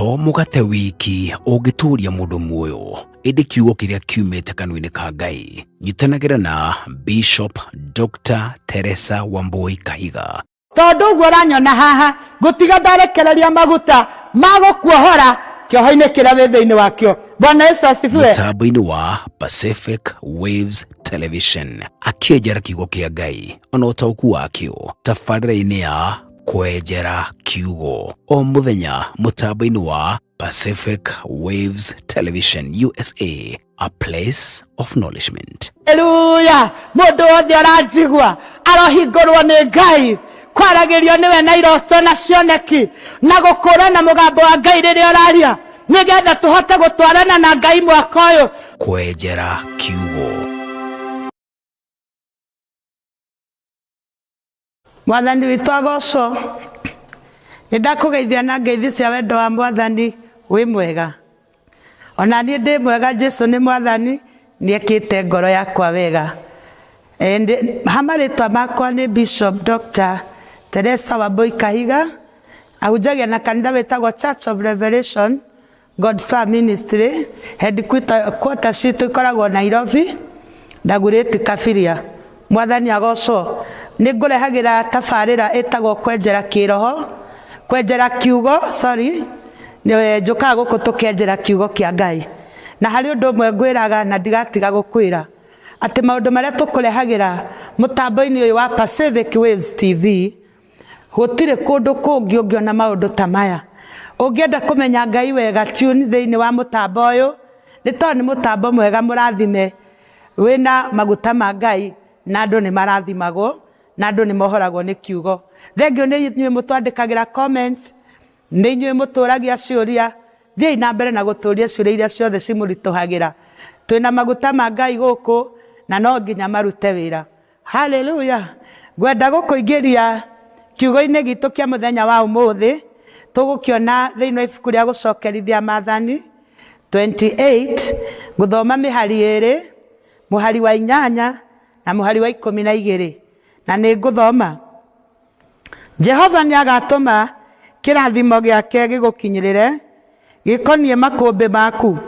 To mũgate wiki ũngĩtũũria mũndũ muoyo, ĩndĩ kiugo kĩrĩa kiumĩte kanua-inĩ ka Ngai. Nyitanagĩra na Bishop Dr. Teresa Wambui Kahiga. Tondũ ũguo ũranyona haha, ngũtiga ndarekereria maguta ma gũkuohora kĩoho-inĩ kĩrĩa wĩ thĩinĩ wakĩo. Bwana Yesu asifiwe. Mũtambo-inĩ wa Pacific Waves Television akĩenjera kiugo kĩa Ngai ona ũtaũku wakĩo tabarĩra-inĩ ya Kwenjera Kiugo o mũthenya mũtambo-inĩ wa Pacific Waves Television USA, a place of nourishment. Haleluya! Mũndũ wothe ũranjigua arohingũrwo nĩ Ngai kwaragĩrio nĩwe na iroto na cioneki na gũkũrana mũgambo wa Ngai rĩrĩa ũraria nĩgetha tũhote gũtwarana na Ngai mwaka ũyũ. Kwenjera Kiugo. Mwathani witũ agocwo. Nĩ ndakũgeithia na ngeithi cia wendo wa Mwathani wĩ mwega. Ona niĩ ndĩ mwega Jesu nĩ Mwathani nĩ ekĩte ngoro yakwa wega. Ha marĩtwa makwa nĩ Bishop Dr. Teresa Wambui Kahiga, ahunjagia na kanitha wĩtagwo Church of Revelation God's Power Ministry headquarter citũ ikoragwo Nairobi Dagoretti Kabiria. Mwathani agocwo. Nĩ ngũrehagĩra tabarĩra ĩtagwo kwenjera kĩroho, kwenjera kiugo sorry, njũkaga gũkũ tũkenjera kiugo kĩa Ngai. Na harĩ ũndũ ũmwe ngwĩraga na ndigatiga gũkwĩra atĩ maũndũ marĩa tũkũrehagĩra mũtambo-inĩ ũyũ wa Pacific Waves TV Gũtirĩ kũndũ kũngĩ ũngĩona maũndũ ta maya. Ũngĩenda kũmenya Ngai wega tune thĩinĩ wa mũtambo ũyũ, nĩ tondũ nĩ mũtambo mwega mũrathime, wĩna maguta ma Ngai na andũ nĩ marathimagwo na andũ nĩ mohoragwo nĩ kiugo. Thengiũ nĩ inyuĩ mũtwandĩkagĩra comments, nĩ inyuĩ mũtũragia ciũria, thiĩi na mbere na gũtũria ciũria iria ciothe cimũritũhagĩra. Twĩna maguta ma Ngai gũkũ na no nginya marute wĩra. Haleluya! Ngwenda gũkũingĩria kiugo-inĩ gitũ kĩa mũthenya wa ũmũthĩ, tũgũkĩona thĩinĩ wa ibuku rĩa gũcokerithia Maathani 28, ngũthoma mĩhari ĩrĩ, mũhari wa inyanya na mũhari wa 12, na nĩ ngũthoma. Jehova nĩ agatũma kĩrathimo gĩake gĩgũkinyĩrĩre, gĩkoniĩ makũmbĩ maku,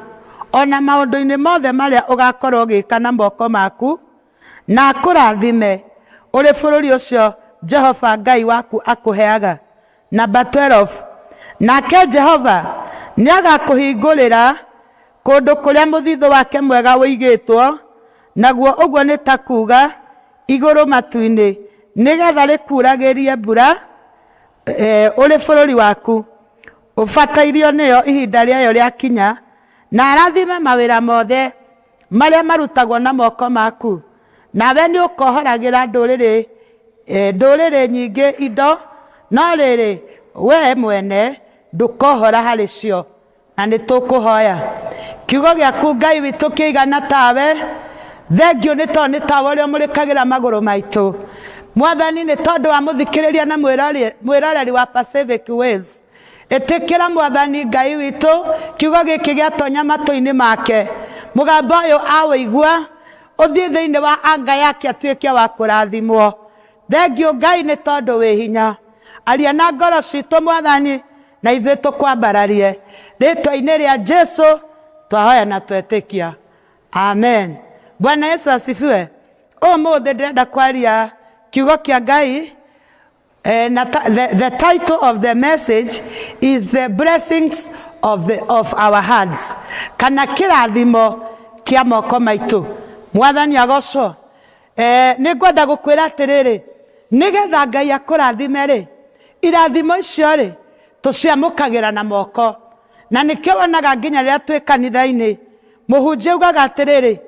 o na maũndũ-inĩ mothe marĩa ũgakorũo ũgĩka na moko maku, na akũrathime ũrĩ bũrũri ũcio Jehova Ngai waku akũheaga. Number 12, Nake Jehova nĩ agakũhingũrĩra kũndũ kũrĩa mũthithũ wake mwega ũigĩtwo, naguo ũguo nĩ ta kuuga igũrũ matu-inĩ, nĩ getha rĩkuuragĩrie mbura ũrĩ bũrũri waku, ũbatairio nĩyo ihinda rĩayo rĩakinya, na arathime mawĩra mothe marĩa marutagwo na moko maku, nawe nĩũkohoragĩra ndũrĩrĩ, ndũrĩrĩ nyingĩ indo, no rĩrĩ, wee mwene ndũkohora harĩ cio. Na nĩ tũkũhoya kiugo gĩaku Ngai witũ kĩigana tawe. Thengiũ nĩ tondũ nĩ tawa ũrĩa ũmũrĩkagĩra magũrũ maitũ. Mwathani, nĩ tondũ wa mũthikĩrĩria na mwĩroreri wa Pacific Waves. Ĩtĩkĩra Mwathani Ngai witũ kiugo gĩkĩ gĩatonya matũ-inĩ make. Mũgambo ũyũ aũigua ũthiĩ thĩinĩ wa anga yake atuĩke wa kũrathimwo. Thengiũ Ngai nĩ tondũ wĩ hinya. Aria na ngoro citũ Mwathani na ithuĩ tũkwambararie. Rĩtwa-inĩ rĩa Jesu twahoya na twetĩkia. Amen. Bwana Yesu asifiwe. Ũmũthĩ ndĩrenda kwaria kiugo kĩa Ngai. Na the title of the message is the blessings of our hands, kana kĩrathimo kĩa moko maitũ. Mwathani agocwo. Nĩ ngwenda gũkwĩra atĩrĩrĩ, nĩgetha Ngai akũrathime rĩ, irathimo icio rĩ, tũciamũkagĩra na moko. Na nĩkĩo wonaga nginya rĩrĩa twĩ kanitha-inĩ, mũhunjia augaga atĩrĩrĩ,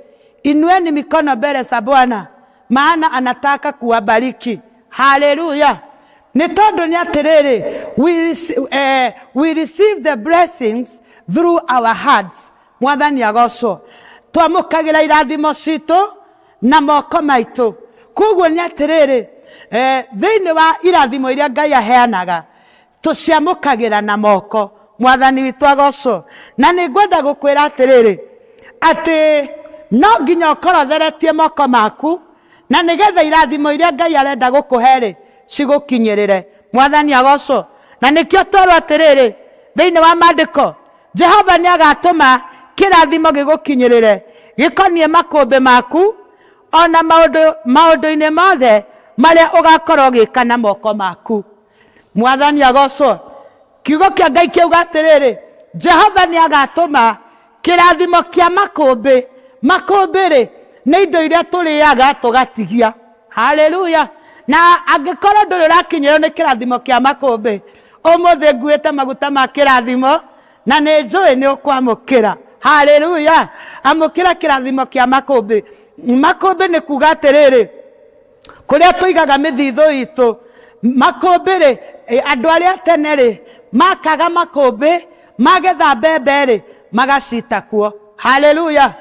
inueni mikono mbele za Bwana, maana anataka kuwabariki. Haleluya. Nĩ tondũ nĩ atĩrĩrĩ, we receive the blessings through our hearts. Mwathani agocwo. Twamũkagĩra irathimo citũ na moko maitũ. Koguo nĩ atĩrĩrĩ, thĩinĩ wa irathimo iria Ngai aheanaga, tũciamũkagĩra na moko. Mwathani witũ agocwo. Na nĩ ngwenda gũkwĩra atĩrĩrĩ, atĩ no nginya ũkorwo ũtheretie moko maku, na nĩgetha irathimo iria Ngai arenda gũkũhe rĩ, cigũkinyĩrĩre. Mwathani agocwo. Na nĩkĩo twerwo atĩrĩrĩ, Thĩinĩ wa maandĩko, Jehova nĩ agatũma kĩrathimo gĩgũkinyĩrĩre gĩkoniĩ makũmbĩ maku, o na maũndũ maũndũ-inĩ mothe marĩa ũgakorwo ũgĩka na moko maku. Mwathani agocwo. Kiugo kĩa Ngai kĩauga atĩrĩrĩ, Jehova nĩ agatũma kĩrathimo kĩa makũmbĩ. Makũmbĩ-rĩ, nĩ indo iria tũrĩaga tũgatigia. Haleluya! Na angĩkorwo ndũrĩ ũrakinyĩrwo nĩ kĩrathimo kĩa makũmbĩ, ũmũthĩ nguĩte maguta ma kĩrathimo na nĩ njũĩ nĩ ũkwamũkĩra. Haleluya! Amũkĩra kĩrathimo kĩa makũmbĩ. Makũmbĩ nĩ kuga atĩrĩrĩ, kũrĩa tũigaga mĩthithũ itũ. Makũmbĩ-rĩ, andũ arĩa tene-rĩ, makaga makũmbĩ, magetha mbembe-rĩ, magacita kuo. Haleluya!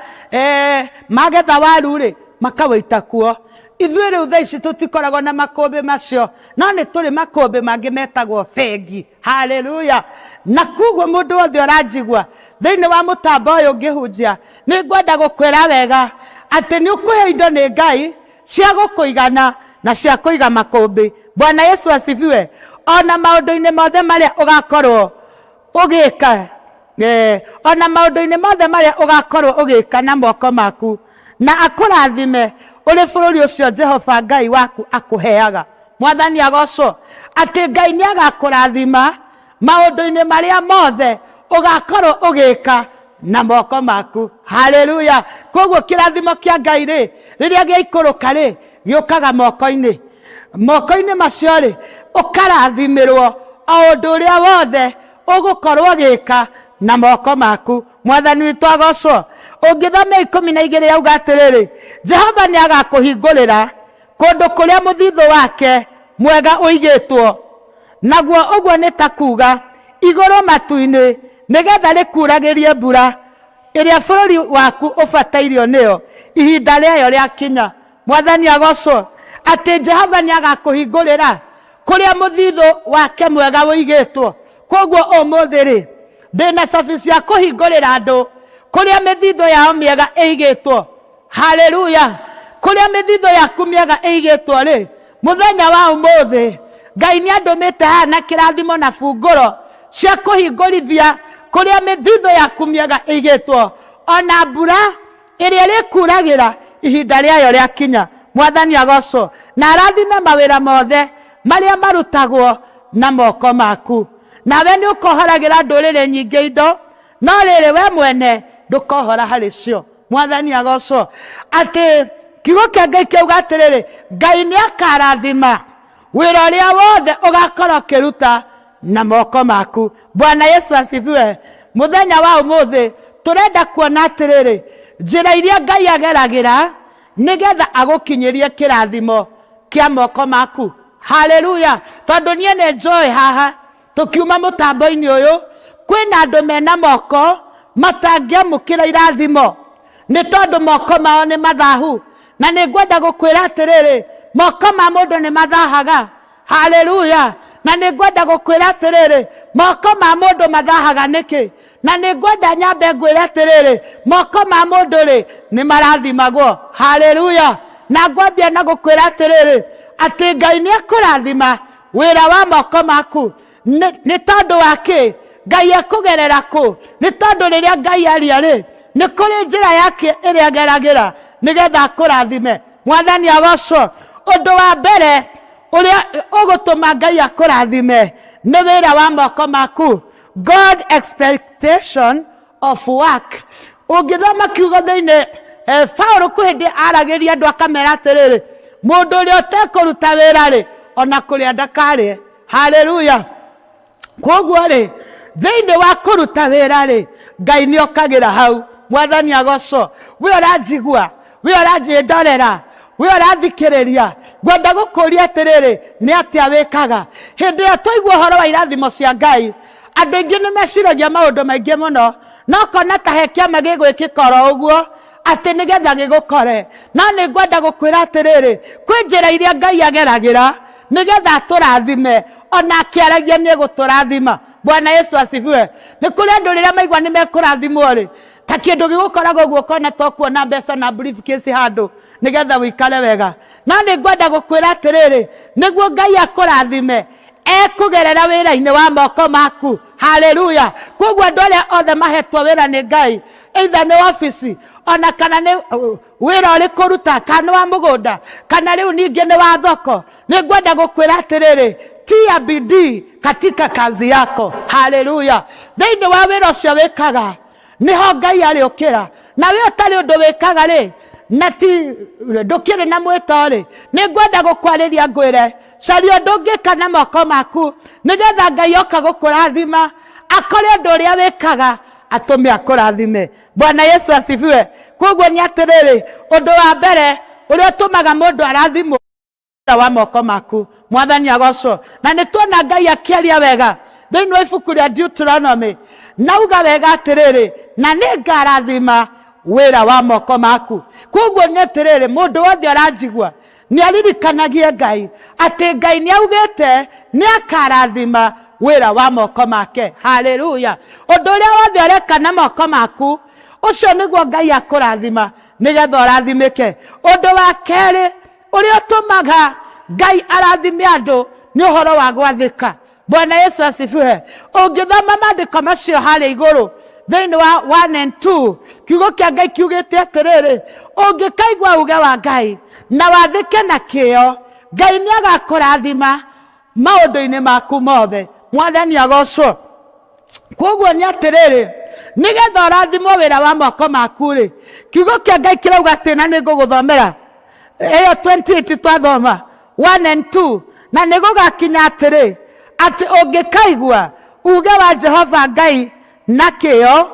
Magetha waru-rĩ, makawĩita kuo. Ithuĩ rĩu thaa ici tũtikoragwo na makũmbĩ macio, no nĩ tũrĩ makũmbĩ mangĩ metagwo bengi. Haleluya! Na koguo mũndũ wothe ũranjigua thĩinĩ wa mũtambo ũyũ ngĩhunjia, nĩ ngwenda gũkwĩra wega atĩ nĩ ũkũheo indo nĩ Ngai cia gũkũigana na cia kũiga makũmbĩ. Bwana Yesu asifiwe. Ona maũndũ-inĩ mothe marĩa ũgakorwo ũgĩka, ona maũndũ-inĩ mothe marĩa ũgakorwo ũgĩka na moko maku, na akũrathime ũrĩ bũrũri ũcio Jehova Ngai waku akũheaga. Mwathani agocwo. Atĩ Ngai nĩ agakũrathima maũndũ-inĩ marĩa mothe ũgakorwo ũgĩka na moko maku. Haleluya! Koguo kĩrathimo kĩa Ngai rĩ, rĩrĩa gĩaikũrũka rĩ, gĩũkaga moko-inĩ. Moko-inĩ macio rĩ, ũkarathimĩrwo o ũndũ ũrĩa wothe ũgũkorwo ũgĩka na moko maku. Mwathani witũ agocwo. Ũngĩthoma 12 yauga atĩrĩrĩ, Jehova nĩ agakũhingũrĩra kũndũ kũrĩa mũthithũ wake mwega ũigĩtwo, naguo ũguo nĩ ta kuuga igũrũ matu-inĩ, nĩgetha rĩkuuragĩrie mbura ĩrĩa bũrũri waku ũbatairio nĩyo ihinda rĩayo rĩakinya. Mwathani agocwo. Atĩ Jehova nĩ agakũhingũrĩra kũrĩa mũthithũ wake mwega ũigĩtwo. Koguo ũmũthĩ rĩ, ndĩna cabi cia kũhingũrĩra andũ kũrĩa mĩthithũ yao mĩega ĩigĩtwo. Haleluya! Kũrĩa mĩthithũ yaku mĩega ĩigĩtwo rĩ, mũthenya wa ũmũthĩ Ngai nĩ andũmĩte haha na kĩrathimo na bungũro cia kũhingũrithia kũrĩa mĩthithũ yaku mĩega ĩigĩtwo, ona mbura ĩrĩa ĩrĩkuragĩra ihinda rĩayo rĩakinya. Mwathani agocwo na arathime mawĩra mothe marĩa marutagwo na moko maku. Nawe nĩ ũkohoragĩra ndũrĩrĩ nyingĩ indo, no rĩrĩ we mwene ndũkohora harĩ cio. Mwathani agocwo. Atĩ kiugo kĩa Ngai kĩauga atĩrĩrĩ, Ngai nĩ akarathima wĩra ũrĩa wothe ũgakorwo ũkĩruta na moko maku. Bwana Yesu asifiwe. Mũthenya wa ũmũthĩ tũrenda kuona atĩrĩrĩ, njĩra iria Ngai ageragĩra nĩgetha agũkinyĩrie kĩrathimo kĩa moko maku. Haleluya! Tondũ niĩ nĩ njũĩ haha tũkiuma mũtambo-inĩ ũyũ kwĩna andũ mena moko matangĩamũkĩra irathimo nĩ tondũ moko mao nĩ mathahu. Na nĩ ngwenda gũkwĩra atĩrĩrĩ, moko ma mũndũ nĩ mathahaga. Haleluya! Na nĩ ngwenda gũkwĩra atĩrĩrĩ, moko ma mũndũ mathahaga nĩkĩ? Na nĩ ngwenda nyambe ngwĩre atĩrĩrĩ, moko ma mũndũ rĩ nĩ marathimagwo. Haleluya! Na ngwambia na gũkwĩra atĩrĩrĩ, atĩ Ngai nĩ akũrathima wĩra wa moko maku. Nĩ tondũ wa kĩ? Ngai ekũgerera kũ? Nĩ tondũ rĩrĩa Ngai aria rĩ, nĩ kũrĩ njĩra yake ĩrĩa ageragĩra nĩgetha akũrathime. Mwathani agocwo. Ũndũ wa mbere ũrĩa ũgũtũma Ngai akũrathime nĩ wĩra wa moko maku. God expectation of work. Ũngĩthoma kiugo thĩinĩ, Paũlũ kwĩ hĩndĩ aragĩria andũ akamera atĩrĩrĩ, mũndũ ũrĩa ũtekũruta wĩra rĩ, ona kũrĩa ndakarĩe. Haleluya! Koguo rĩ, thĩinĩ wa kũruta wĩra rĩ, Ngai nĩ okagĩra hau. Mwathani agocwo. We ũranjigua, we ũranjĩndorera, we ũrathikĩrĩria, ngwenda gũkũria atĩrĩrĩ, nĩ atĩa wĩkaga? Hĩndĩ ĩrĩa twaigua ũhoro wa irathimo cia Ngai, andũ aingĩ nĩ meciragia maũndũ maingĩ mũno, no kona ta he kĩama gĩgwĩkĩka oro ũguo, atĩ nĩgetha gĩgũkore. No nĩ ngwenda gũkwĩra atĩrĩrĩ, kwĩ njĩra iria Ngai ageragĩra nĩgetha atũrathime, ona akĩaragia nĩ egũtũrathima. Bwana Yesu asifiwe. Nĩ kũrĩ andũ rĩrĩa maigua nĩ mekũrathimwo rĩ, ta kĩndũ gĩgũkoraga ũguo ũkona to kuona mbeca na briefcase handũ nĩgetha ũikare wega. No nĩ ngwenda gũkwĩra atĩrĩrĩ, nĩguo Ngai akũrathime, Ekũgerera wĩra-inĩ wa moko maku. Haleluya! Koguo andũ arĩa othe mahetwo wĩra nĩ Ngai, either nĩ wabici ona kana nĩ wĩra ũrĩkũ ũrutaga, kana nĩ wa mũgũnda, kana rĩu ningĩ nĩ wa thoko, nĩ ngwenda gũkwĩra atĩrĩrĩ, tia bidii katika kazi yako. Haleluya! Thĩinĩ wa wĩra ũcio wĩkaga nĩho Ngai arĩũkĩra. Na we ũtarĩ ũndũ wĩkaga rĩ, na ti ndũkĩrĩ na mwĩto rĩ, nĩ ngwenda gũkwarĩria ngwĩre, caria ũndũ ũngĩka na moko maku, nĩgetha Ngai oka gũkũrathima akore ũndũ ũrĩa wĩkaga atũme akũrathime. Bwana Yesu asifiwe. Koguo nĩ atĩrĩrĩ, ũndũ wa mbere ũrĩa ũtũmaga mũndũ arathimwo wa moko maku. Mwathani agocwo. Na nĩ tuona Ngai akĩaria wega thĩinĩ wa ibuku rĩa Deuteronomy, nauga wega atĩrĩrĩ, na nĩ ngarathima wĩra wa moko maku. Koguo nĩ atĩrĩrĩ, mũndũ wothe ũranjigua nĩ aririkanagie Ngai atĩ Ngai nĩ augĩte nĩ akarathima wĩra wa moko make. Haleluya! Ũndũ ũrĩa wothe ũreka na moko maku, ũcio nĩguo Ngai akũrathima nĩgetha ũrathimĩke. Ũndũ wa kerĩ ũrĩa ũtũmaga Ngai arathime andũ nĩ ũhoro wa gwathĩka. Bwana Yesu asifiwe. Ũngĩthoma maandĩko macio harĩa igũrũ thĩinĩ wa 1 and 2, kiugo kĩa Ngai kiugĩte atĩrĩrĩ, ũngĩkaigua uge wa Ngai na wathĩke na kĩyo, Ngai nĩ agakũrathima maũndũ-inĩ maku mothe. Mwathani agocwo. Koguo nĩ atĩrĩrĩ, nĩgetha ũrathimwo wĩra wa moko maku rĩ, kiugo kĩa Ngai kĩrauga atĩ, na nĩ ngũgũthomera ĩyo 28 twathoma 1 and 2, na nĩ gũgakinya atĩrĩ, atĩ ũngĩkaigua uge wa Jehova Ngai na kĩyo,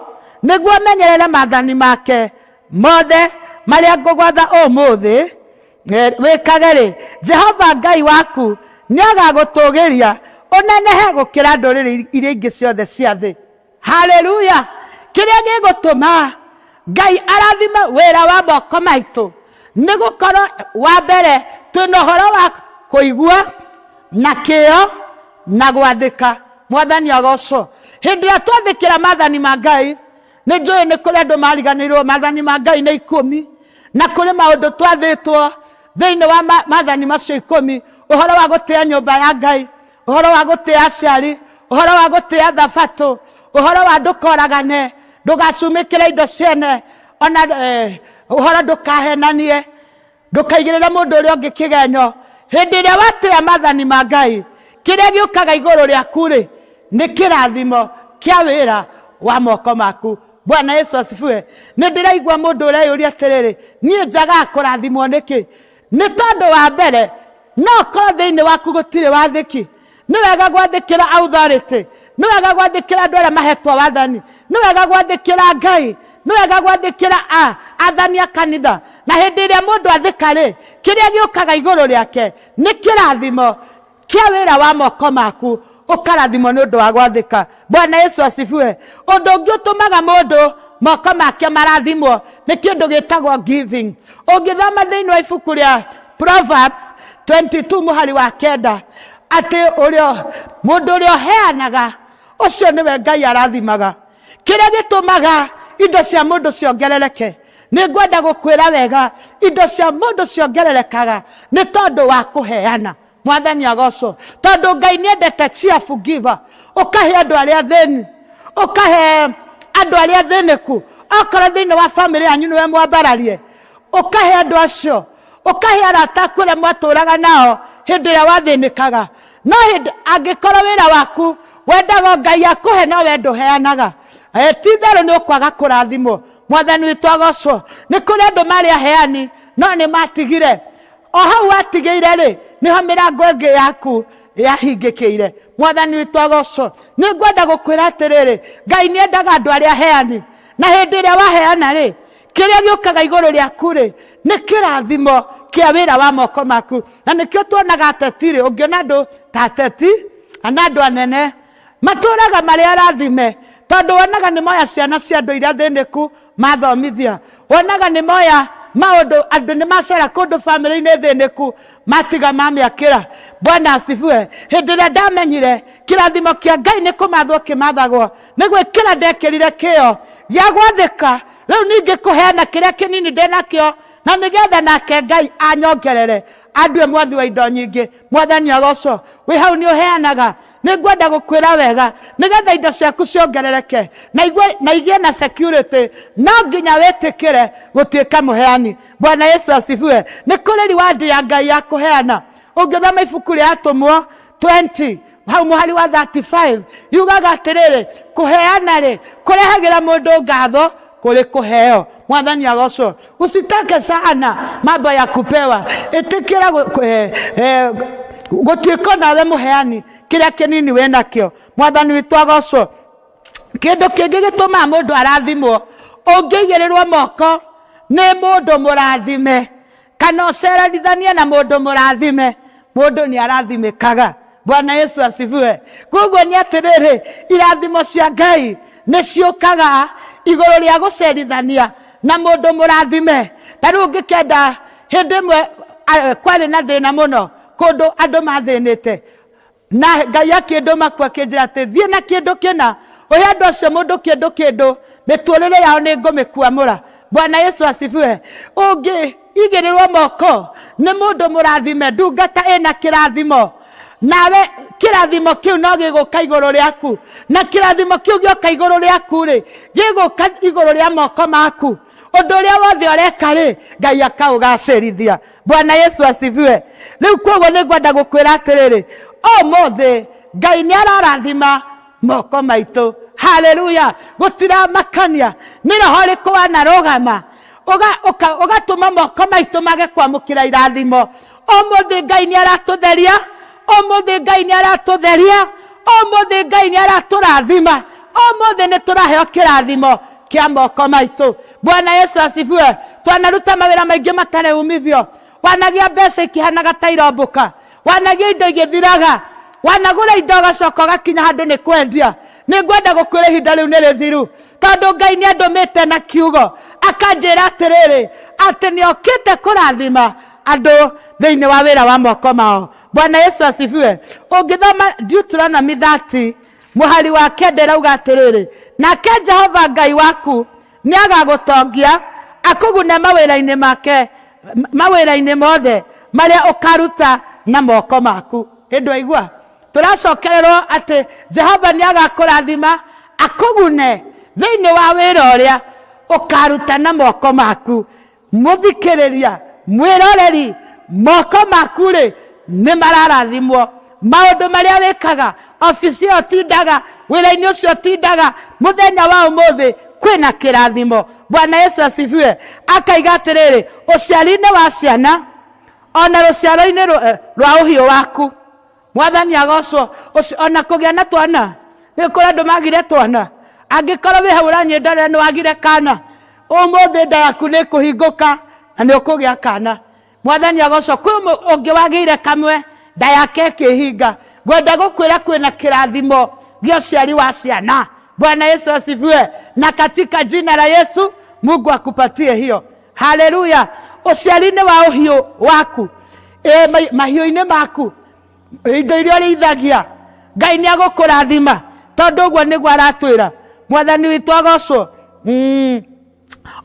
nĩguo ũmenyerere maathani make mothe marĩa ngũgwatha ũmũthĩ wĩkage rĩ, Jehova Ngai waku nĩ agagũtũgĩria ũnenehe gũkĩra ndũrĩrĩ iria ingĩ ciothe cia thĩ. Haleluya! Kĩrĩa gĩgũtũma Ngai arathime wĩra wa moko maitũ nĩ gũkorwo wa mbere twĩna ũhoro wa kũigua na kĩyo na gwathĩka. Mwathani agocwo. Hĩndĩ ĩrĩa twathĩkĩra maathani ma Ngai, nĩ njũĩ nĩ kũrĩ andũ mariganĩirwo maathani ma Ngai nĩ 10, na kũrĩ maũndũ twathĩtwo thĩinĩ wa maathani macio 10, ũhoro wa gũtĩa nyũmba ya Ngai, ũhoro wa gũtĩa aciari, ũhoro wa gũtĩa thabatũ, ũhoro wa ndũkoragane, ndũgacumĩkĩre indo ciene, ona ũhoro ndũkahenanie, ndũkaigĩrĩre mũndũ ũrĩa ũngĩ kĩgenyo. Hĩndĩ ĩrĩa watĩa maathani ma Ngai, kĩrĩa gĩũkaga igũrũ rĩaku rĩ, nĩ kĩrathimo kĩa wĩra wa moko maku. Bwana Yesu asifiwe. Nĩ ndĩraigua mũndũ ũreyũria atĩrĩrĩ, niĩ njagaga kũrathimwo nĩkĩ? Nĩ tondũ wa mbere, no korwo thĩinĩ waku gũtirĩ wathĩki. Nĩ wega gwathĩkĩra authority, nĩ wega gwathĩkĩra andũ arĩa mahetwo wathani, nĩ wega gwathĩkĩra Ngai, nĩ wega gwathĩkĩra athani a kanitha. Na hĩndĩ ĩrĩa mũndũ athĩka rĩ, kĩrĩa gĩũkaga igũrũ rĩake nĩ kĩrathimo kĩa wĩra wa moko maku, ũkarathimwo nĩ ũndũ wa gwathĩka. Bwana Yesu asifiwe. Ũndũ ũngĩ ũtũmaga mũndũ moko make marathimwo nĩ kĩndũ gĩtagwo giving. Ũngĩthoma thĩinĩ wa ibuku rĩa Proverbs 22 mũhari wa 9, atĩ ũrĩa mũndũ ũrĩa ũheanaga ũcio nĩwe Ngai arathimaga. Kĩrĩa gĩtũmaga indo cia mũndũ ciongerereke, nĩ ngwenda gũkwĩra wega, indo cia mũndũ ciongererekaga nĩ tondũ wa kũheana. Mwathani agocwo. Tondũ Ngai nĩ endete cheerful giver. Ũkahe andũ arĩa athĩni, ũkahe andũ arĩa athĩnĩku. Okorwo thĩinĩ wa bamĩrĩ yanyu nĩwe mwambararie, ũkahe andũ acio, ũkahe arata aku arĩa mwatũraga nao hĩndĩ ĩrĩa wathĩnĩkaga. No hĩndĩ angĩkorwo wĩra waku wendaga Ngai akũhe no we ndũheanaga, ti itherũ nĩ ũkwaga kũrathimwo. Mwathani witũ agocwo. Nĩ kũrĩ andũ marĩ aheani no nĩ matigire. O hau watigĩire rĩ, nĩho mĩrango ĩngĩ yaku yahingĩkĩire. Mwathani witũ agocwo. Nĩ ngwenda gũkwĩra atĩrĩrĩ, Ngai nĩ endaga andũ arĩa aheani, na hĩndĩ ĩrĩa waheana rĩ, kĩrĩa gĩũkaga igũrũ rĩaku rĩ, nĩ kĩrathimo kĩa wĩra wa moko maku. Na nĩkĩo tuonaga ateti rĩ, ũngĩona andũ ta ateti kana andũ anene matũraga marĩ arathime, tondũ wonaga nĩ moya ciana cia andũ iria thĩnĩku mathomithia, wonaga nĩ moya maũndũ, andũ nĩ macera kũndũ bamĩrĩ-inĩ thĩnĩku matiga mamĩakĩra. Bwana asifiwe. Hĩndĩ ĩrĩa ndamenyire kĩrathimo kĩa Ngai nĩ kũmathwo kĩmathagwo, nĩ gwĩkĩra ndekĩrire kĩyo gĩa gwathĩka, rĩu ningĩ kũheana kĩrĩa kĩnini ndĩnakĩo, na nĩgetha nake Ngai anyongerere. Andue mwathi wa indo nyingĩ. Mwathani agocwo. Wĩ hau nĩ ũheanaga. Nĩ ngwenda gũkwĩra wega nĩgetha indo ciaku ciongerereke na igue na igĩe na security, no nginya wĩtĩkĩre gũtuĩka mũheani. Bwana Yesu asifiwe. Nĩ kũrĩ reward ya Ngai ya kũheana. Ũngĩthoma ibuku rĩa Atũmwo 20 hau mũhari wa 35, yugaga atĩrĩrĩ, kũheana rĩ kũrehagĩra mũndũ ngatho kũrĩ kũheo. Mwathani agocwo. Usitake sana mambo ya kupewa, ĩtĩkĩra gũtuĩka nawe mũheani kĩrĩa kĩnini wĩ nakĩo. Mwathani witũ agocwo. Kĩndũ kĩngĩ gĩtũmaga mũndũ arathimwo, ũngĩigĩrĩrwo moko nĩ mũndũ mũrathime kana ũcerithanie na mũndũ mũrathime, mũndũ nĩ arathimĩkaga. Bwana Yesu asifiwe. Koguo nĩ atĩrĩrĩ, irathimo cia Ngai nĩ ciũkaga igũrũ rĩa gũcerithania na mũndũ mũrathime. Ta rĩu ũngĩkenda, hĩndĩ ĩmwe kwarĩ na thĩna mũno kũndũ andũ mathĩnĩte, na Ngai akĩndũma kuo akĩnjĩra atĩ thiĩ na kĩndũ kĩna ũhe andũ acio mũndũ kĩndũ kĩndũ, mĩtũrĩre yao nĩ ngũmĩkuamũra. Bwana Yesu asifiwe. Ũngĩigĩrĩrwo moko nĩ mũndũ mũrathime, ndungata ĩna kĩrathimo, nawe kĩrathimo kĩu no gĩgũka igũrũ rĩaku, na kĩrathimo kĩu gĩoka igũrũ rĩaku rĩ, gĩgũka igũrũ rĩa moko maku. Ũndũ ũrĩa wothe ũreka rĩ, Ngai akaũgacĩrithia. Bwana Yesu asifiwe. Rĩu koguo nĩ ngwenda gũkwĩra atĩrĩrĩ, ũmũthĩ Ngai nĩ ararathima moko maitũ. Haleluya. Gũtiramakania nĩ roho ũrĩkũ wanarũgama ũgatũma moko maitũ mage kwamũkĩra irathimo. Ũmũthĩ Ngai nĩ aratũtheria, ũmũthĩ Ngai nĩ aratũtheria, ũmũthĩ Ngai nĩ aratũrathima, ũmũthĩ nĩ tũraheo kĩrathimo kĩa moko maitũ. Bwana Yesu asifiwe. Twanaruta mawĩra maingĩ matarĩ umithio, wanagĩa mbeca ikĩhanaga ta irombũka, wanagĩa indo igĩthiraga, wanagũra indo ũgacoka ũgakinya handũ nĩ kwendia. Nĩ ngwenda gũkwĩra ihinda rĩu nĩ rĩthiru, tondũ Ngai nĩ andũmĩte na kiugo akanjĩra atĩrĩrĩ, atĩ nĩ okĩte kũrathima andũ thĩinĩ wa wĩra wa moko mao. Bwana Yesu asifiwe. Ũngĩthoma Deuteronomy 30 mũhari wa 9 ĩrauga atĩrĩrĩ, nake Jehova Ngai waku nĩ agagũtongia akũgune mawĩra-inĩ make, mawĩra-inĩ mothe marĩa ũkaruta na moko maku. Hĩndĩ waigua tũracokererwo atĩ Jehova nĩ agakũrathima akũgune thĩinĩ wa wĩra ũrĩa ũkaruta na moko maku. Mũthikĩrĩria, mwĩroreri, moko maku rĩ nĩ mararathimwo. Maũndũ marĩa wĩkaga, obici ĩyo ũtindaga, wĩra-inĩ ũcio ũtindaga, mũthenya wa ũmũthĩ kwĩna kĩrathimo. Bwana Yesu asifiwe. Akaiga atĩrĩrĩ, ũciari-inĩ wa ciana ona rũciaro-inĩ rwa ũhiũ waku. Mwathani agocwo. Ona kũgĩa na twana, nĩ kũrĩ andũ magire twana. Angĩkorwo wĩ hau ũranyĩndorera nĩ wagire kana, ũmũthĩ nda yaku nĩ ĩkũhingũka na nĩ ũkũgĩa kana. Mwathani agocwo. Kwĩ ũngĩ wagĩire kamwe, nda yake ĩkĩhinga. Ngwenda gũkwĩra kwĩna kĩrathimo gĩa ũciari wa ciana. Bwana Yesu asifiwe. Na katika jina la Yesu Mungu akupatie hiyo. Haleluya. Ũciari-inĩ wa ũhiũ waku, mahiũ-inĩ maku, indo iria ũrĩithagia, Ngai nĩ agũkũrathima, tondũ ũguo nĩguo aratwĩra. Mwathani witũ agocwo.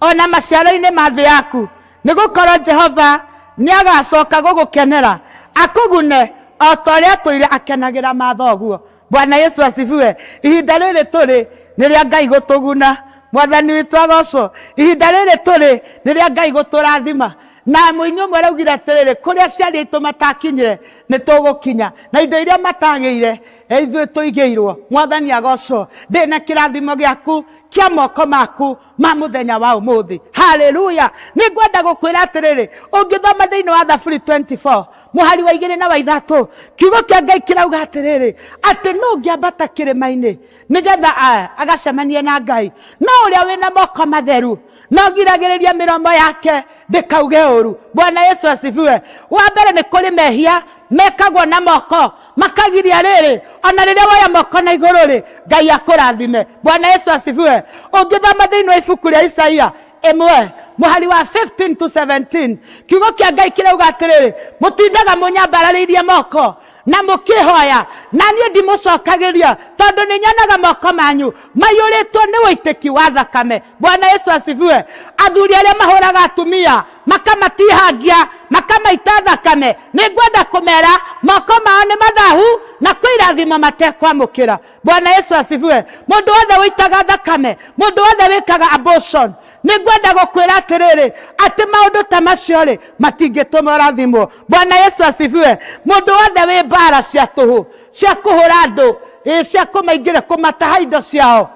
Ona maciaro-inĩ ma thĩ yaku, nĩ gũkorwo Jehova nĩ agacoka gũgũkenera akũgune o ta ũrĩa atũire akenagĩra mathoguo. Bwana Yesu asifiwe. Ihinda rĩrĩ tũrĩ nĩ rĩa Ngai gũtũguna. Mwathani witũ agocwo. Ihinda rĩrĩ tũrĩ nĩ rĩa Ngai gũtũrathima. Na mũini ũmwe araugire atĩrĩrĩ, kũrĩa aciari aitũ matakinyire nĩ tũgũkinya, na indo iria matagĩire ithuĩ tũigĩirwo. Mwathani agocwo. Ndĩna kĩrathimo gĩaku kĩa moko maku ma mũthenya wa ũmũthĩ. Haleluya. Nĩ ngwenda gũkwĩra atĩrĩrĩ, ũngĩthoma thĩinĩ wa Thaburi 24 mũhari wa 2 na wa 3, kiugo kĩa Ngai kĩrauga atĩrĩrĩ, atĩ nũ ũngĩambata kĩrĩma-inĩ nĩgetha agacemanie na Ngai? No ũrĩa wĩna moko matheru no giragĩrĩria mĩromo yake ndĩkauge ũru. Bwana Yesu asifiwe. Wa mbere nĩ kũrĩ mehia mekagwo na moko makagiria rĩrĩ, ona rĩrĩa woya moko na igũrũ rĩ, Ngai akũrathime. Bwana Yesu asifiwe. Ũngĩthoma thĩinĩ wa ibuku rĩa Isaia 1 mũhari wa 15 to 17, kiugo kĩa Ngai kĩrauga atĩrĩrĩ, mũtindaga mũnyambararĩirie moko. Na mũkĩhoya na niĩ ndimũcokagĩria, tondũ nĩ nyonaga moko manyu maiyũrĩtwo nĩ ũitĩki wa thakame. Bwana Yesu asifiwe. Athuri arĩa mahũraga atumia makamatihangia makamaita thakame, nĩ ngwenda kũmera moko mao nĩ mathahu na kwĩ irathimo matekwamũkĩra. Bwana Yesu asifiwe. Mũndũ wothe ũitaga thakame, mũndũ wothe wĩkaga abortion, nĩ ngwenda gũkwĩra atĩrĩrĩ, atĩ maũndũ ta macio rĩ matingĩtũma ũrathimwo. Bwana Yesu asifiwe. Mũndũ wothe wĩ mbara cia tũhũ, cia kũhũra andũ, cia kũmaingĩra, kũmataha indo ciao.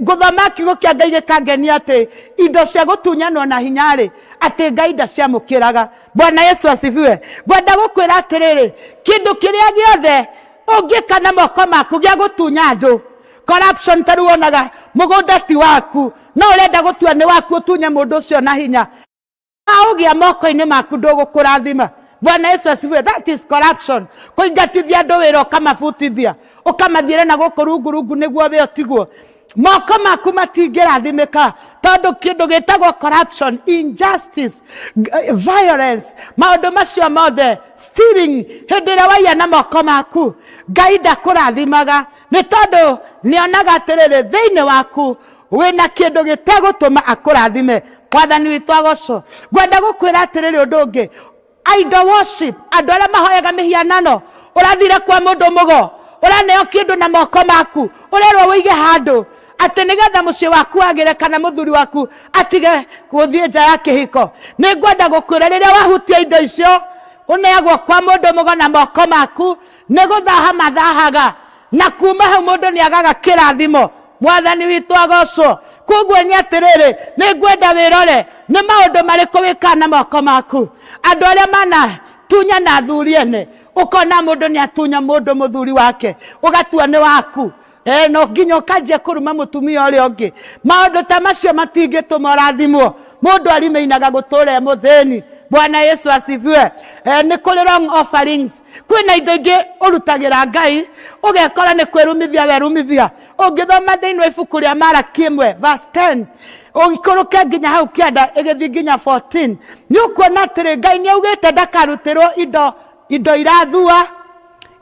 Ngũthoma kiugo kĩa Ngai gĩkangenia atĩ indo cia gũtunyanwo na hinya rĩ, atĩ Ngai ndaciamũkĩraga. Bwana Yesu asifiwe. Ngwenda gũkwĩra atĩrĩrĩ, kĩndũ kĩrĩa gĩothe ũngĩka na moko maku gĩa gũtunya andũ, corruption, ta rĩu wonaga mũgũnda ti waku, no ũrenda gũtua nĩ waku ũtunye mũndũ ũcio na hinya, ũgĩa moko-inĩ maku ndũgũkũrathima. Bwana Yesu asifiwe. That is corruption. Kũingatithia andũ wĩra, ũkamabutithia, ũkamathiĩra na gũkũ rungu rungu nĩguo wĩ ũtigwo. Moko maku matingĩrathimĩka, tondũ kĩndũ gĩtagwo corruption, injustice, violence, maũndũ macio mothe, stealing, hĩndĩ ĩrĩa waiya na moko maku, Ngai ndakũrathimaga, nĩ tondũ nĩonaga atĩrĩrĩ, thĩinĩ waku wĩna kĩndũ gĩtegũtũma akũrathime. Mwathani witũ agocwo. Ngwenda gũkwĩra atĩrĩrĩ ũndũ ũngĩ, idol worship, andũ arĩa mahoyaga mĩhianano, ũrathire kwa mũndũ mũgo, ũraneo kĩndũ na moko maku, ũrerwo wĩige handũ atĩ nĩgetha mũciĩ waku wagĩre kana mũthuri waku atige gũthiĩ nja ya kĩhiko. Nĩ ngwenda gũkwĩra, rĩrĩa wahutia indo icio ũneagwo kwa mũndũ mũgo na moko maku, nĩ gũthaha mathahaga, na kuma hau mũndũ nĩ agaga kĩrathimo. Mwathani witũ agocwo. Koguo nĩ atĩrĩrĩ, nĩ ngwenda wĩrore nĩ maũndũ marĩkũ wĩkaga na moko maku. Andũ arĩa manatunya na athuri ene, ũkona mũndũ nĩ atunya mũndũ mũthuri wake, ũgatua nĩ waku, no nginya ũkanjia kũruma mũtumia ũrĩa ũngĩ. Maũndũ ta macio matingĩtũma ũrathimwo. Mũndũ arimeinaga gũtũra e mũthĩni. Bwana Yesu asifiwe. Nĩ kũrĩ wrong offerings, kwĩna indo ingĩ ũrutagĩra Ngai ũgekora nĩ kwĩrumithia werumithia. Ũngĩthoma thĩinĩ wa ibuku rĩa Maraki 1 verse 10 ũikũrũke nginya hau kĩanda ĩgĩthiĩ nginya 14, nĩ ũkuona atĩrĩ, Ngai nĩ augĩte ndakarutĩrwo indo irathua,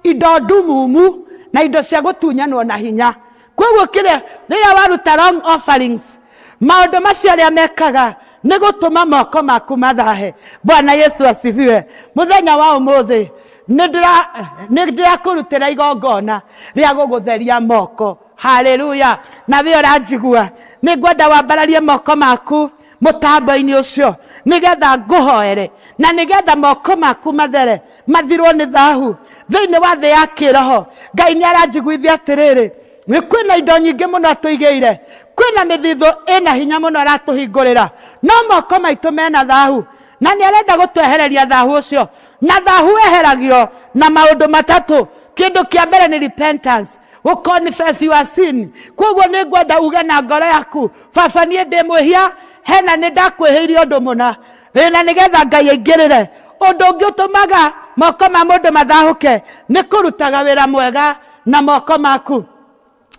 indo ndumumu, na indo cia gũtunyanwo na hinya. Koguo kĩrĩa rĩrĩa waruta wrong offerings, maũndũ macio arĩa mekaga nĩ gũtũma moko maku mathahe. Bwana Yesu asifiwe. Mũthenya wa ũmũthĩ nĩ ndĩrakũrutĩra igongona rĩa gũgũtheria moko. Haleluya. Na we ũranjigua, nĩ ngwenda wambararie moko maku mũtambo-inĩ ũcio, nĩgetha ngũhoere na nĩgetha moko maku mathere, mathirwo nĩ thahu thĩinĩ wa thĩ ya kĩroho. Ngai nĩ aranjiguithia atĩrĩrĩ, nĩ kwĩna indo nyingĩ mũno atũigĩire, kwĩna mĩthithũ ĩna hinya mũno aratũhingũrĩra, no moko maitũ mena thahu, na nĩ arenda gũtwehereria thahu ũcio. Na thahu weheragio na maũndũ matatũ. Kĩndũ kĩa mbere nĩ repentance, gũ confess your sin. Koguo nĩ ngwenda uge na ngoro yaku, baba, niĩ ndĩ mwĩhia, hena nĩ ndakwĩhĩirie ũndũ mũna, na nĩgetha Ngai aingĩrĩre. Ũndũ ũngĩ ũtũmaga moko ma mũndũ mathahũke nĩ kũrutaga wĩra mwega na moko maku.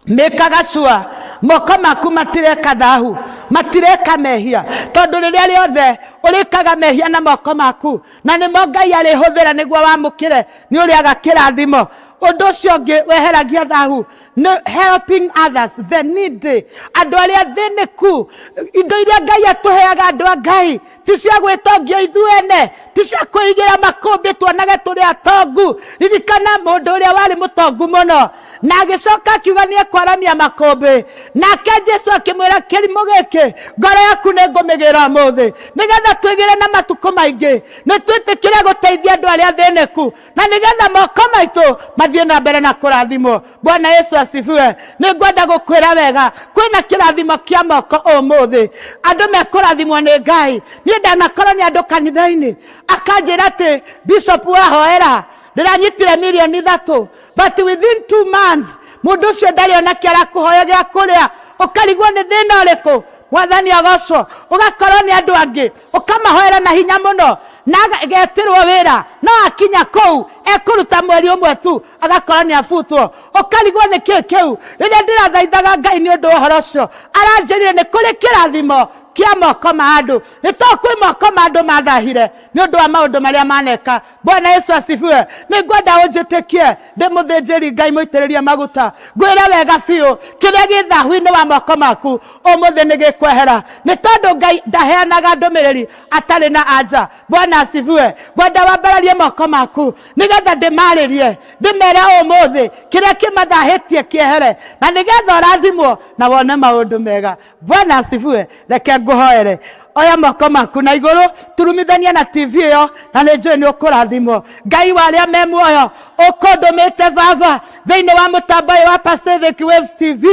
Mĩkaga sure moko maku matireka thahu, matireka mehia, tondũ rĩrĩa rĩothe ũrĩkaga mehia na moko maku, na nĩmo Ngai arĩhũthĩra nĩguo wamũkĩre, nĩ ũrĩaga kĩrathimo. Ũndũ ũcio ũngĩ weheragia thahu nĩ helping others, the needy, andũ arĩa athĩnĩku. Indo iria Ngai atũheaga, andũ a Ngai, ti cia gwĩtongia ithuene, ti cia kwĩigĩra makũmbĩ tuonage tũrĩ atongu. Ririkana mũndũ ũrĩa warĩ mũtongu mũno, na agĩcoka akiuga nĩ ekwaramia makũmbĩ, nake Jesu akĩmwĩra, kĩrimũ gĩkĩ, ngoro yaku nĩ ngũmĩgĩra ũmũthĩ. Nĩgetha twĩgĩre na matukũ maingĩ, nĩ twĩtĩkĩre gũteithia andũ arĩa athĩnĩku, na nĩgetha moko maitũ mathiĩ na mbere na kũrathimwo. Bwana Yesu asifiwe. Nĩ ngwenda gũkwĩra wega, kwĩna kĩrathimo kĩa moko ũmũthĩ, andũ mekũrathimwo nĩ Ngai. Niĩ ndanakorwo nĩ andũ kanitha-inĩ akanjĩra atĩ bishop wahoera ndĩranyitire mirioni 3, but within 2 months mũndũ ũcio ndarĩ ona kĩ arakũhoya gĩa kũrĩa, ũkarigwo nĩ thĩna ũrĩkũ. Mwathani agocwo. Ũgakorwo nĩ andũ angĩ ũkamahoera na hinya mũno, na agetĩrwo wĩra, no akinya kũu ekũruta mweri ũmwe tu agakorwo nĩ abutwo, ũkarigwo nĩ kĩ kĩu. Rĩrĩa ndĩrathaithaga Ngai nĩ ũndũ wa ũhoro ũcio, aranjĩrire nĩ kũrĩ kĩrathimo Kĩa moko ma andũ, nĩ to kwĩ moko ma andũ mathahire nĩ ũndũ wa maũndũ marĩa maneka. Bwana Yesu asifiwe. Nĩ ngwenda ũnjĩtĩkie ndĩ mũthĩnjĩri Ngai mũitĩrĩrie maguta, ngwĩre wega biũ, kĩrĩa gĩ thahu-inĩ wa moko maku ũmũthĩ nĩ gĩkwehera, nĩ tondũ Ngai ndaheanaga ndũmĩrĩri atarĩ na anja. Bwana asifiwe. Ngwenda wambararie moko maku nĩgetha ndĩmarĩrie, ndĩmere ũmũthĩ kĩrĩa kĩmathahĩtie kĩehere, na nĩgetha ũrathimwo na wone maũndũ mega. Bwana asifiwe. Reke ngũhoere. Oya moko maku na igũrũ, turumithania na TV ĩyo, na nĩ njũĩ nĩ ũkũrathimwo. Ngai wa arĩa me muoyo, ũkũndũmĩte Baba thĩinĩ wa mũtambo ũyũ wa Pacific Waves TV,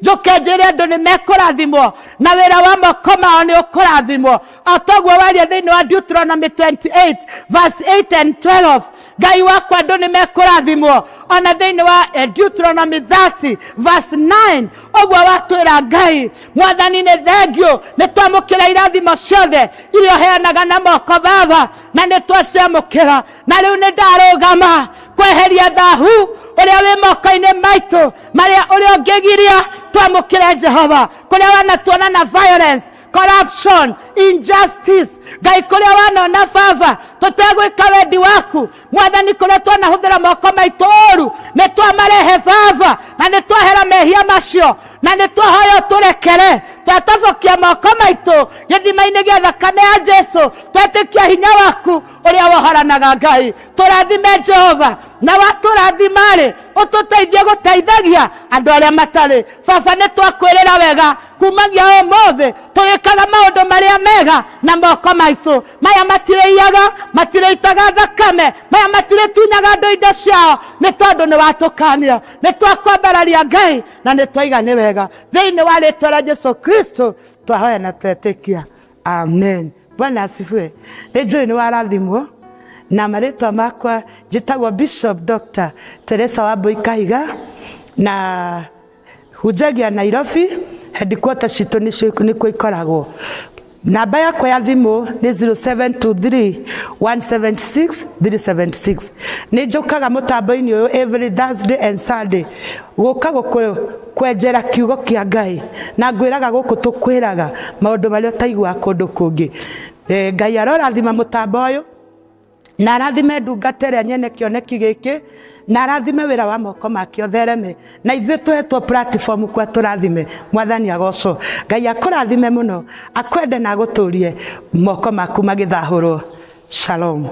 njũke njĩre andũ nĩ mekũrathimwo na wĩra wa moko mao nĩ ũkũrathimwo, o toguo waria thĩinĩ wa Deuteronomy 28 verse 8 and 12. Ngai wakwa, andũ nĩ mekũrathimwo ona thĩinĩ wa Deuteronomy 30 verse 9, ũguo watwĩra. Ngai Mwathani, nĩ thengiũ, nĩ twamũkĩra irathimo ciothe iria ũheanaga na moko, Baba, na nĩ twaciamũkĩra. Na rĩu nĩ ndarũgama kweheria thahu ũrĩa wĩ moko-inĩ maitũ, marĩa ũrĩa ũngĩgiria twamũkĩre. Jehova, kũrĩa wanatuona na violence, corruption, injustice, Ngai, kũrĩa wanona, Baba, tũtegwĩka wendi waku, Mwathani, kũrĩa twanahũthĩra moko maitũ ũru, nĩ twamarehe, Baba, na nĩ twahera mehia macio, na nĩ twahoya ũtũrekere. Twatobokia moko maitũ gĩthima-inĩ gĩa thakame ya Jesu, twetĩkia hinya waku ũrĩa wohoranaga. Ngai, tũrathime, Jehova, na watũrathima-rĩ, ũtũteithie gũteithagia andũ arĩa matarĩ. Baba, nĩ twakwĩrĩra wega, kumagia ũmũthĩ tũgĩkaga maũndũ marĩa mega na moko maitũ. Maya matirĩiyaga, matirĩitaga thakame, maya matirĩtunyaga andũ indo ciao, nĩ tondũ nĩ watũkania. Nĩ twakwambararia, Ngai, na nĩ twaiga nĩ wega. Thĩinĩ wa rĩtwa rĩa Jesu Kristo twahoya na twetĩkia, amen. Bwana asifiwe. Nĩ njũĩ nĩ warathimwo. Na marĩtwa makwa njĩtagwo Bishop Dr Teresa Wambui Kahiga, na hunjagia Nairobi, headquarter citũ nĩkuo ikoragwo. Namba yakwa ya thimũ nĩ 0723 176 376. Nĩ njũkaga mũtambo-inĩ ũyũ every Thursday and Sunday gũka gũkũ kwenjera kiugo kĩa Ngai, na ngwĩraga gũkũ tũkwĩraga maũndũ marĩa ũtaiguaga kũndũ kũngĩ. Ngai arorathima mũtambo ũyũ na arathime ndungata ĩrĩa nyene kĩoneki gĩkĩ, na arathime wĩra wa moko make ũthereme, na ithuĩ tũhetwo platform kwa tũrathime. Mwathani agocwo. Ngai akũrathime mũno, akwende na agũtũrie, moko maku magĩthahũrwo. Shalom.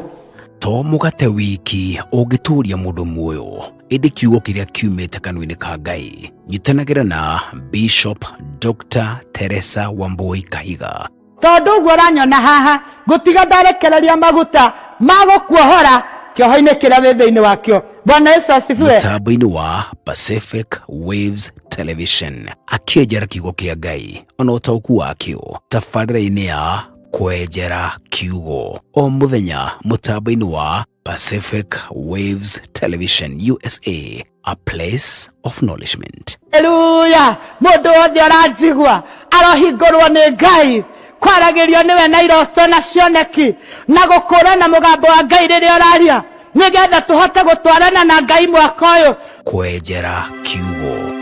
To mũgate wiki ũngĩtũũria mũndũ muoyo, ĩndĩ kiugo kĩrĩa kiumĩte kanua-inĩ ka Ngai. Nyitanagĩra na Bishop Dr. Teresa Wambui Kahiga. Tondũ ũguo ũranyona haha, ngũtiga ndarekereria maguta ma gũkuohora kĩoho-inĩ kĩrĩa wĩ thĩinĩ wakĩo. Bwana Yesu asifiwe. Mũtambo-inĩ wa Pacific Waves Television, akĩenjera kiugo kĩa Ngai ona ũtaũku wakĩo tabarĩra-inĩ ya Kwenjera Kiugo o mũthenya mũtambo-inĩ wa Pacific Waves Television USA, a place of nourishment. Haleluya. Mũndũ wothe ũranjigua arohingũrwo nĩ Ngai kwaragĩrio nĩwe na iroto na cioneki na gũkũrana mũgambo wa Ngai rĩrĩa ũraria, nĩgetha tũhote gũtwarana na Ngai mwaka ũyũ. Kwenjera Kiugo.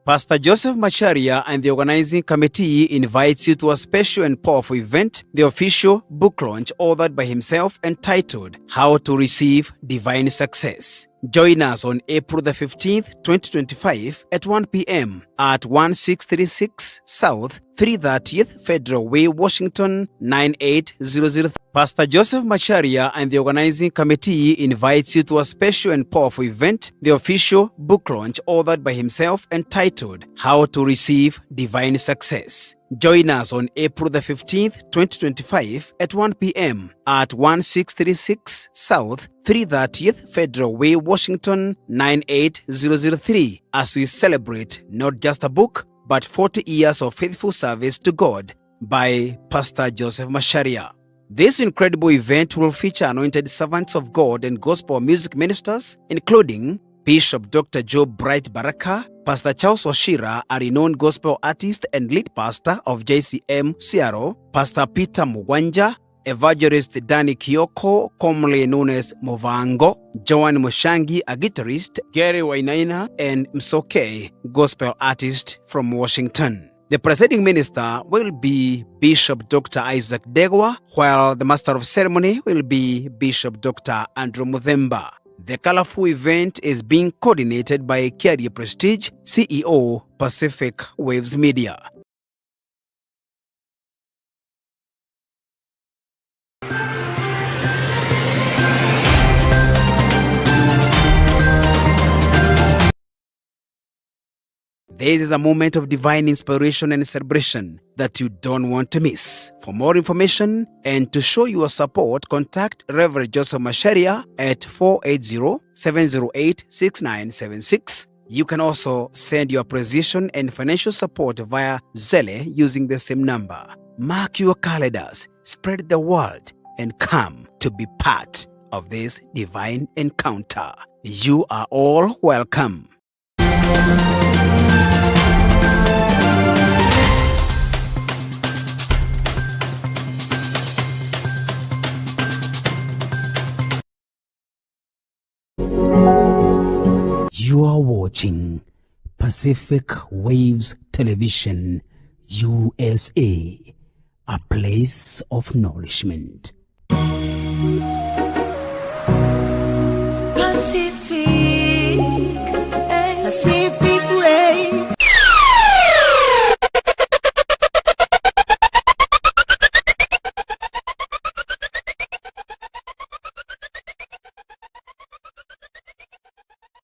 Pastor Joseph Macharia and the organizing committee invites you to a special and powerful event, the official book launch authored by himself and titled How to Receive Divine Success. Join us on April the 15th, 2025 at 1 p.m. at 1636 South 330th Federal Way, Washington 9800. Pastor Joseph Macharia and the organizing committee invites you to a special and powerful event, the official book launch authored by himself and titled How to Receive Divine Success. Join us on April the 15th, 2025 at 1 p.m. at 1636 South 330th Federal Way, Washington 98003 as we celebrate not just a book, but 40 years of faithful service to God by Pastor Joseph Macharia. This incredible event will feature anointed servants of God and gospel music ministers, including Bishop Dr. Joe Bright Baraka, Pastor Charles Wachira, a renowned gospel artist and lead pastor of JCM Seattle, Pastor Peter Mugwanja, Evangelist Danny Kioko, commonly known as Movango, Joan Mushangi, a guitarist, Gary Wainaina, and Msoke, gospel artist from Washington. The presiding minister will be Bishop Dr. Isaac Degwa, while the master of ceremony will be Bishop Dr. Andrew Muthemba. The colorful event is being coordinated by Kiarie Prestige, CEO, Pacific Waves Media. This is a moment of divine inspiration and celebration that you don't want to miss. For more information and to show your support, contact Reverend Joseph Macharia at 480-708-6976. You can also send your appreciation and financial support via Zelle using the same number. Mark your calendars, spread the word, and come to be part of this divine encounter. You are all welcome. You are watching Pacific Waves Television, USA, a place of nourishment. Pacific.